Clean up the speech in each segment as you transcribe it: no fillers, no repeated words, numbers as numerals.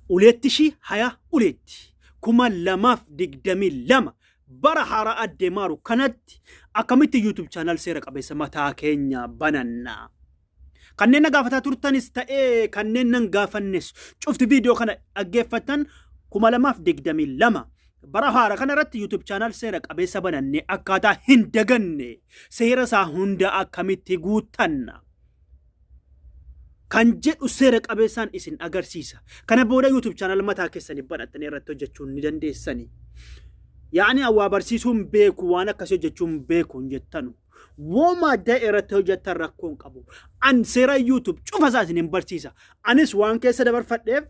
Uleetti ishii haya uleetti. 2022 bara haaraa adeemaaru kanatti akkamitti YouTube channel seera qabeessa mataa keenya bananna? Kanneen na gaafataa turtanis ta'ee kanneen nan gaafannes cufti viidiyoo kana dhaggeeffatan, 2022 bara haaraa kana irratti YouTube channel seera qabeessa banannee akkaataa hin daganne seera isaa hunda akkamitti guuttanna kan jedhu seera qabeessaan isin agarsiisa. Kana booda YouTube channel mataa keessanii banattanii irratti hojjechuu ni dandeessani. Yaa'ni waa barsiisuun beeku, waan akkasii hojjechuun beeku hin jettanu. Wooma adda irratti hojjettan rakkoon qabu. An seera YouTube cufa isaa isin hin barsiisa. Anis waan keessa dabarfadheef,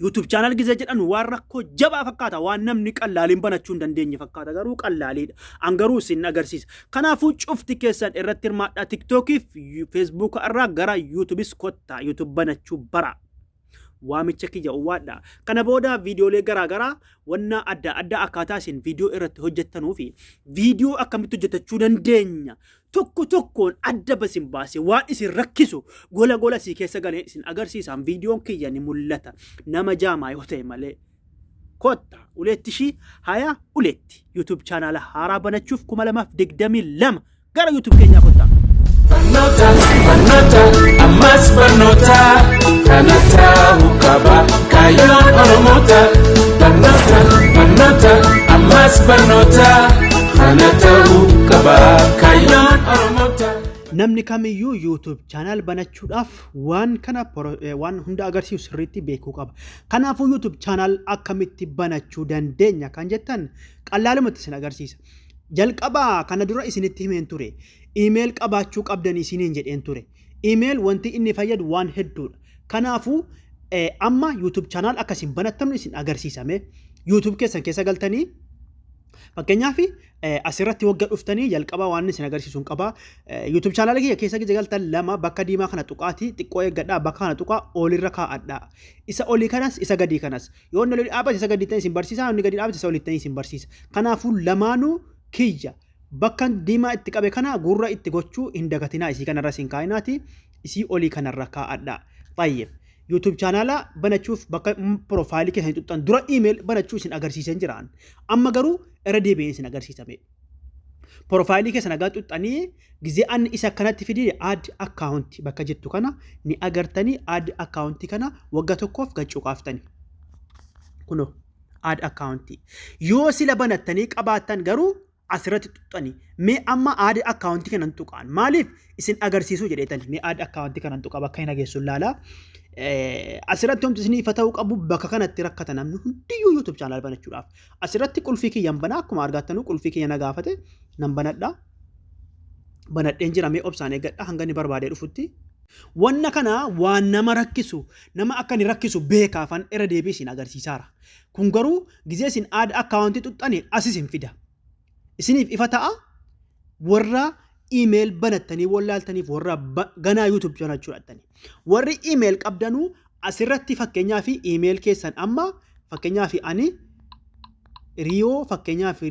YouTube channel gizee jedhan waan rakkoo jabaa fakkaata. Waan namni qallaaliin banachuu hin dandeenye fakkaata. Garuu qallaaliidha. An garuu isin agarsiisa. Kanaafuu cufti keessan irratti hirmaadhaa. TikTokii fi Facebook irraa gara YouTubeis kottaa. YouTube banachuu bara. Waamicha kiyya uwwaadha. Kana booda viidiyoolee garaa garaa, wannaa adda addaa, akkaataa isin viidiyoo irratti hojjettanuu fi viidiyoo akkamitti hojjetachuu dandeenya tokko tokkoon adda basin baase, waan isin rakkisu gola gola sii keessa galee isin agarsiisaan viidiyoon kiyya ni mul'ata nama jaamaa yoo ta'e malee. Kotta, uleetti ishii haya uleetti YouTube chaanaala haaraa banachuuf 2022 gara YouTube keenyaa kottaa. Barnoota, barnoota, ammas barnoota, kana ta'uu qaba kaayyoon Oromoota. Barnoota, barnoota, ammas barnoota, kana ta'uu qaba kaayyoon Oromoota. Namni kamiyyuu YouTube channel banachuudhaaf waan kana waan hunda agarsiisu sirriitti beekuu qaba. Kanaafuu YouTube channel akkamitti banachuu dandeenya kan jettan qallaalumatti isin agarsiisa. Jalqaba kana dura isinitti himeen ture. Email qabaachuu qabdan isiniin jedheen ture. Email wanti inni fayyadu waan hedduudha. Kanaafuu amma YouTube channel akkasiin banattan isin agarsiisame. YouTube keessan keessa galtanii, fakkeenyaaf asirratti wagga dhuftanii, jalqaba waan isin agarsiisu hin qaba. YouTube channel kiyya keessa gija galtan lama bakka diimaa kana tuqaatii xiqqoo eeggadhaa, bakka kana tuqaa olirra kaa'adhaa. Isa olii kanas, isa gadii kanas. Yoo inni olii dhaabate isa gadii ta'e isin barsiisa, inni gadi dhaabate isa olii ta'e isin barsiisa. Kanaafuu lamaanuu kiyya. Bakka diimaa itti qabe kana gurra itti gochuu hin dagatinaa, isii kanarra isin kaa'inaati, isii olii kanarra kaa'adhaa. Xayyib. YouTube chaanaala banachuuf bakka profaayilii keessanii tuqxan dura email banachuu isin agarsiiseen jiraan. Amma garuu irra deebi'een isin agarsiisame. Profaayilii keessan nagaa tuqxanii gizee anni isa akkanatti fidee add account bakka jettu kana ni agartanii, add account kana wagga tokkoof gad cuqaaftani. Kunoo add account. Yoo sila banattanii qabaattan garuu asirratti tuqxani. Mee amma add account kanan tuqaan. Maaliif isin agarsiisuu jedheetani. Mee add account kanan tuqa, bakka hin ageessu ilaala. Asirratti wanti isin ifa ta'uu qabu, bakka kanatti rakkata namni hundiyyuu YouTube channel banachuudhaaf. Asirratti qulfii kiyyan banaa, akkuma argattanuu qulfii kiyya na gaafate, nan banadha. Banadheen jira, mee obsaan eeggadha hanga inni barbaadee dhufutti. Wanna kana waan nama rakkisu, nama akka inni rakkisu beekaafan irra deebi'ee isin agarsiisaara. Kun garuu gizee isin add account tuqxani asis hin fida. Isiniif ifa ta'a, warra email banattanii wallaaltaniif, warra ganaa YouTube banachuu dhattanii. Warri email qabdanuu asirratti fakkeenyaa fi email keessan, amma fakkeenyaa fi ani Riyoo, fakkeenyaa fi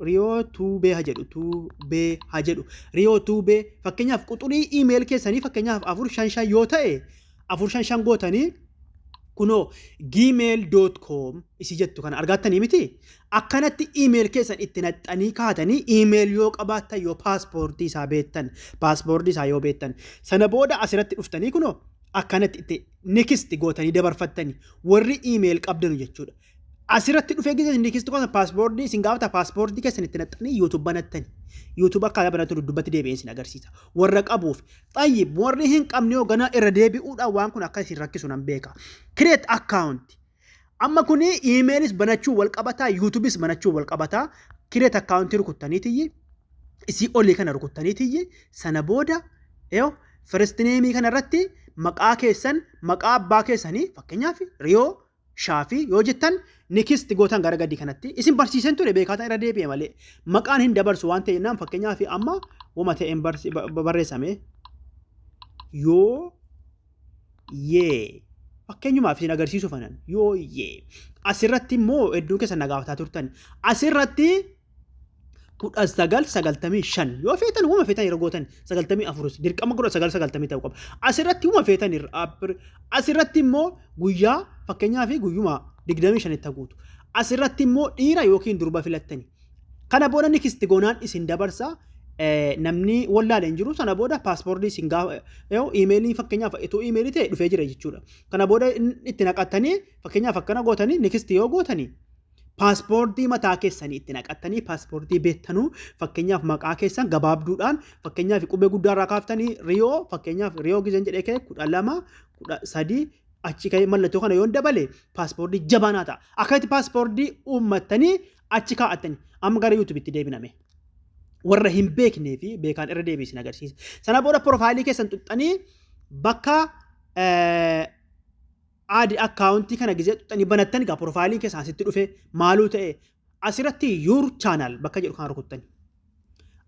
Riyoo Tuubee haa jedhu, Tuubee haa jedhu, Riyoo Tuubee. Fakkeenyaaf quxurii email keessanii fakkeenyaaf 455 yoo ta'e, 455 gootanii kunoo gmail.com isi jettu kana argattanii miti. Akkanatti email keessan itti naxxanii kaatanii, email yoo qabaattan, yoo paaspoortii isaa beektan, paaspoortii isaa yoo beektan, sana booda asirratti dhuftanii kunoo akkanatti itti next gootanii dabarfattanii, warri email qabdanu jechuudha. Asirratti dhufee gisa next goota, paaspoortii isin gaafata, paaspoortii keessan itti naxxanii YouTube banattani. YouTube akkaataa banatu duddubbatti deebi'ee isin agarsiisa. Warra qabuuf. Xayyib, warri hin qabne yoo ganaa irra deebi'uudhaan waan kun akka isin rakkisu nan beeka. Create account. Amma kuni emailis banachuu wal qabataa, YouTubeis banachuu wal qabataa. Create account rukuttaniitiyyi. Isii olii kana rukuttaniitiyyi sana booda yoo first name kana irratti maqaa keessan, maqaa abbaa keessanii, fakkeenyaaf Riyoo Shaafii yoo jettan, next gootan. Gara gadii kanatti isin barsiisan ture, beekaa irra deebi'e malee maqaan hin dabarsu waan ta'e naan, fakkeenyaaf amma wama ta'een barreessame, yoo yee fakkeenyumaaf isin agarsiisuuf anan yoo yee. Asirratti immoo hedduu keessan na gaafataa turtan, asirratti 1995 yoo feetan, wuma feetan yeroo gootan 94, dirqama 1990 ta'uu qaba. Asirratti wuma feetan asirratti immoo guyyaa, fakkeenyaa fi guyyuma 25tti guutu. Asirratti immoo dhiira yookiin durba filattani. Kana booda next goonaan isin dabarsa. Namni wallaale hin jiru. Sana booda paaspoortii isin gaafa iimeelii, fakkeenyaaf itoo iimeelii ta'e dhufee jira jechuudha. Kana booda itti naqattanii, fakkeenyaaf akkana gootanii next yoo gootanii, paaspoortii mataa keessanii itti naqattanii, paaspoortii beektanuu, fakkeenyaaf maqaa keessan gabaabduudhaan, fakkeenyaaf qubee guddaa irraa kaaftanii, Riyoo, fakkeenyaaf Riyoo gizeen jedhee ka'e, 12 13 achi ka'ee mallattoo kana yoon dabale paaspoortii jabaanaa ta'a. Akkatti paaspoortii uummattanii achi kaa'attanii amma gara YouTubeitti deebiname. Warra hin beeknee fi beekaan irra deebiin isin agarsiisa. Sana booda profileii keessan tuxxanii bakka add accountii kana gizee tuxxanii banattan egaa profileiin keessan asitti dhufe maaluu ta'e, asirratti your channel bakka jedhu kana rukuttani.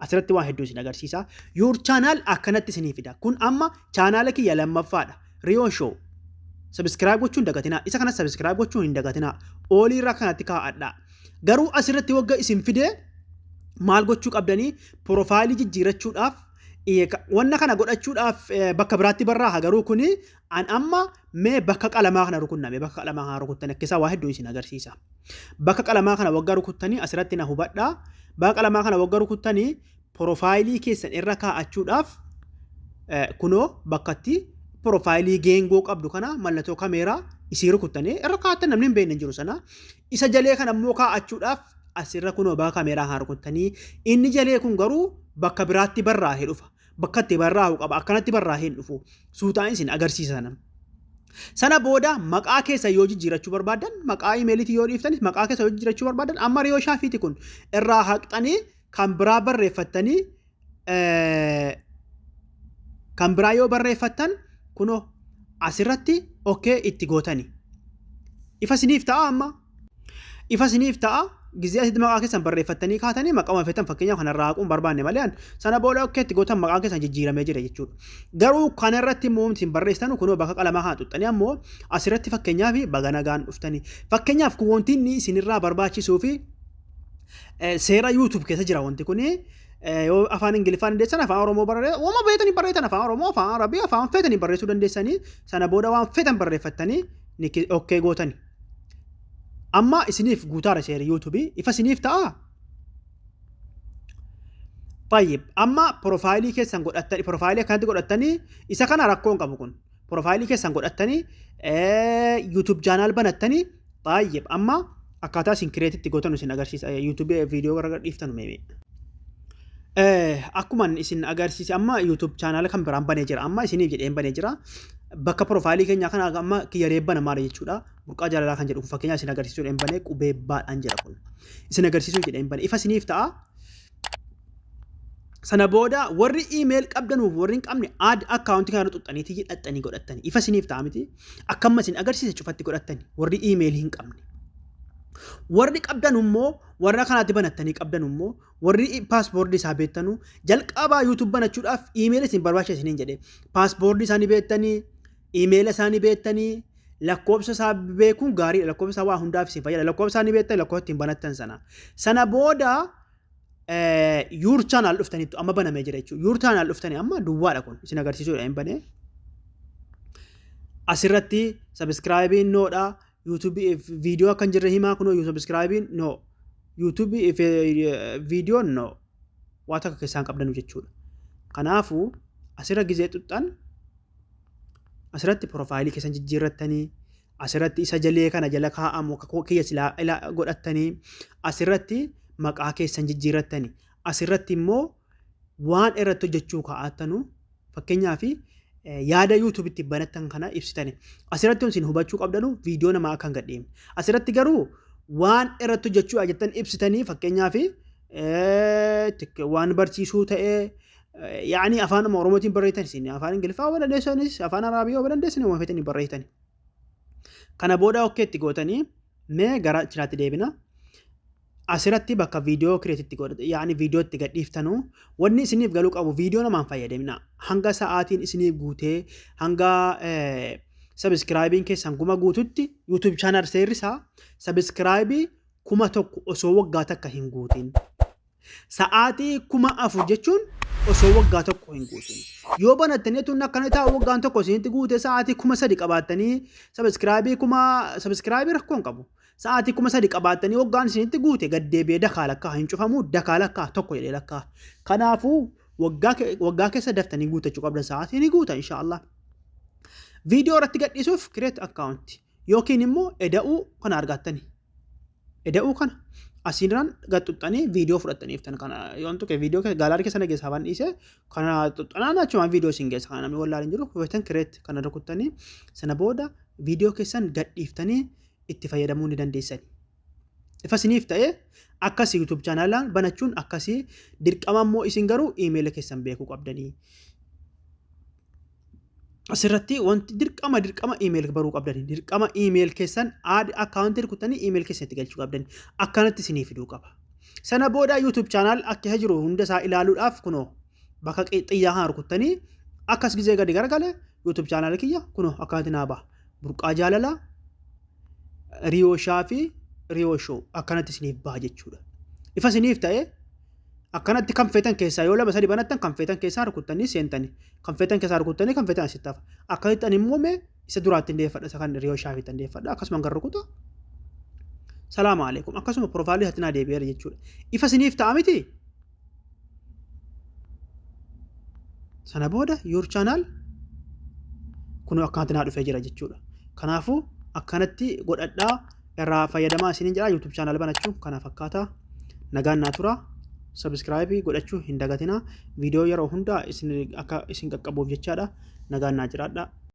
Asirratti waan hedduu isin agarsiisa. Your channel akkanatti isinii fida. Kun amma chaanaala kiyya lammaffaadha. Riyoo Show. Subscribe gochuun dagatinaa. Isa kanas subscribe gochuun hin dagatinaa. Oolii irraa kanatti kaa'adhaa. Garuu asirratti wagga isin fide maal gochuu qabdanii? Profileii jijjiirachuudhaaf, wanna kana godhachuudhaaf bakka biraatti barraa'a. Garuu kuni an amma mee bakka qalamaa kana rukunname, bakka qalamaa kana rukuttan akkisaa waa hedduu isin agarsiisa. Bakka qalamaa kana waggaa rukuttanii, asirratti na hubadhaa. Bakka qalamaa kana waggaa rukuttanii profileii keessan irra kaa'achuudhaaf, kunoo bakkatti profileii geengoo qabdu kana, mallattoo kameeraa isii rukuttanii irra kaa'attan, namni hin beekne hin jiru sana. Isa jalee kana immoo kaa'achuudhaaf asirra kunoo bakka kaameeraa kana rukuttanii, inni jalee kun garuu bakka biraatti barraa'ee dhufa. Bakka itti barraa'u qaba. Akkanatti barraa'ee hin dhufu. Suutaan isin agarsiisa sana. Sana booda maqaa keessa yoo jijjiirachuu barbaadan, maqaa imeeliitii yoo dhiiftanis, maqaa keessa yoo jijjiirachuu barbaadan, amma Riyoo Shaafiiti kun irraa haqxanii kan biraa barreeffattanii, kan biraa yoo barreeffattan kunoo asirratti okay itti gootani. Ifa isiniif ta'a amma. Ifa isiniif ta'a. Gizee asitti maqaa keessan barreeffattanii kaatanii, maqaa feetan, fakkeenyaaf kanarraa haquun barbaanne malee, sana booda okay itti gootan, maqaan keessan jijjiiramee jira jechuudha. Garuu kanarratti immoo isin barreessitan kunoo bakka qalamaa kana xuxxanii ammoo asirratti fakkeenyaaf baga nagaan dhuftanii. Fakkeenyaaf kun wanti inni isinirraa barbaachisuu fi seera YouTube keessa jira wanti kuni. Yoo afaan Ingiliffaan dandeessan, afaan Oromoo barreessan, uuma beektanii barreessan, afaan Oromoo, afaan Arabii, afaan feetanii barreessuu dandeessanii, sana booda waan feetan barreeffattanii okay gootani. Amma isiniif guutaara seera YouTubeii ifa isiniif ta'a. Tayyib, amma profileii keessan godhattanii, profileii akkanatti godhattanii, isa kana rakkoo hin qabu kun. Profileii keessan godhattanii YouTube channel banattanii, tayyib, amma akkaataa isin createitti gootan isin agarsiisa. YouTube viidiyoo gara dhiiftanu meeme. Akkuma isin agarsiise amma YouTube channel kan biraan banee jira. Amma isiniif jedheen banee jira. Bakka profileii keenyaa kana amma kiyya reebbana maali jechuudha. Burqaa Jaalalaa kan jedhu fakkeenyaaf isin agarsiisuu jedheen banee, qubee baadhaan jira kun. Isin agarsiisuu jedheen banee, ifa isiniif ta'a. Sana booda warri email qabdanuuf warri hin qabne add accountii kana xuxxaniitii hidhattanii godhattanii, ifa isiniif ta'a miti. Akkamma isin agarsiise cufatti godhattanii warri email hin qabne. Warri qabdan immoo, warra kanaatti banattanii qabdan immoo, warri passwordii isaa beektanu, jalqabaa YouTube banachuudhaaf email isin barbaachisa isiniin jedhe. Passwordii isaanii beektanii, emaila isaanii beektanii, lakkoofsa isaa beekuun gaariidha. Lakkoofsa isaa waa hundaaf isin fayyada. Lakkoofsa isaanii beektan, lakkoofsa ittiin banattan sana. Sana booda your channel dhuftaniittu, amma banamee jira jechuudha. Your channel dhuftanii, amma duwwaadha kun, isin agarsiisuudha hin banee. Asirratti subscribeiin nodha. YouTube viidiyoo akka hin jirre himaa, kunoo subscribeiin no. YouTube viidiyoon no. Waa takka keessaan qabdanu jechuudha. Kanaafuu asirra gizee xuxxan asirratti profileii keessan jijjiirrattanii, asirratti isa jalee kana jala kaa'amu akka kiyya silaa godhattanii, asirratti maqaa keessan jijjiirrattanii, asirratti immoo waan irratti hojjechuu kaa'attanu, fakkeenyaaf yaada YouTubeitti banattan kana ibsitani. Asirratti isin hubachuu qabdanu viidiyoo namaa akka hin gadhiifne. Asirratti garuu waan irratti hojjechuu jettan ibsitanii, fakkeenyaaf waan barsiisuu ta'ee, yaani afaan Oromootiin barreessan, isin afaan Ingiliffaa yoo dandeessanis, afaan Araabii yoo dandeessan, waan feetanii barreessitani. Kana booda okay itti gootanii mee gara chiraatti deebina. Asirratti bakka viidiyoo createitti godhate, yaani viidiyoo itti gadhiiftanu, wanni isiniif galuu qabu viidiyoo namaan fayyadamina. Hanga sa'aatiin isiniif guutee, hanga subscribeiin keessan 1000 guututti, YouTube channel seerri isaa subscribeii 1000 osoo waggaa takka hin guutin. Sa'aatii 4000 jechuun osoo waggaa tokko hin guutin. Yoo banattanii tun akkana taa'u waggaan tokko isinitti guute sa'aatii 3000 qabaattanii subscribe kuma subscribe rakkoo hin qabu. Sa'aatii 3000 qabaattanii waggaan isinitti guute gad deebi'ee dakaa lakkaa hin cufamu dakaa lakkaa tokko jedhee lakkaa. Kanaafuu waggaa keessa daftanii guutachuu qabdan sa'aatii ni guuta inshaallah. Viidiyoo irratti gadhiisuuf create account yookiin immoo eda'uu kana argattani. Eda'uu kana asiirraan gad xuxxanii viidiyoo fudhattaniiftan kana yoon tuqe viidiyoo gallery keessa na geessaa waan dhiise kana xuxxanaan achumaan viidiyoo isin geessa kana namni wallaalee hin jiru feetan create kana rukuttanii sana booda viidiyoo keessan gadhiiftanii itti fayyadamuu ni dandeessani. Ifa isiniif ta'e akkasii YouTube channel banachuun akkasii dirqama immoo isin garuu email keessan beekuu qabdanii. Asirratti wanti dirqama dirqama email baruu qabdanii dirqama email keessan add account rukutanii email keessan itti galchuu qabdanii akkanatti isinii fiduu qaba. Sana booda YouTube channel akka isa jiru hunda isaa ilaaluudhaaf kunoo bakka xiyyaa kana rukuttanii akkas gizee gadi garagale YouTube channel kiyya kunoo akkanatti naa baha. Burqaa Jaalalaa, Riyoo Shaafii, Riyoo Show akkanatti isiniif baha jechuudha. Ifa isiniif ta'e akkanatti kan feetan keessaa yoo lama sadi banattan kan feetan keessaa rukuttanii seentanii kan feetan keessaa rukuttanii kan feetan asitti hafa. Akkasitti ani immoo mee isa duraatti hin deeffadha isa kan Riyoo Shaafiitti hin deeffadha akkasuma kan rukuta. Salaamu alaikum akkasuma profile isaatti naa deebi'eera jechuudha. Ifa isiniif ta'a miti? Sana booda your channel kun akkanatti naa dhufee jira jechuudha. Kanaafuu akkanatti godhadhaa irraa fayyadamaa isiniin jedha. YouTube channel banachuun kana fakkaata. Nagaan naa tura. Subscribe godhachuu hin dagatinaa. Viidiyoo yeroo hunda isin akka isin qaqqabuuf jechaadha. Nagaan naa jiraadha.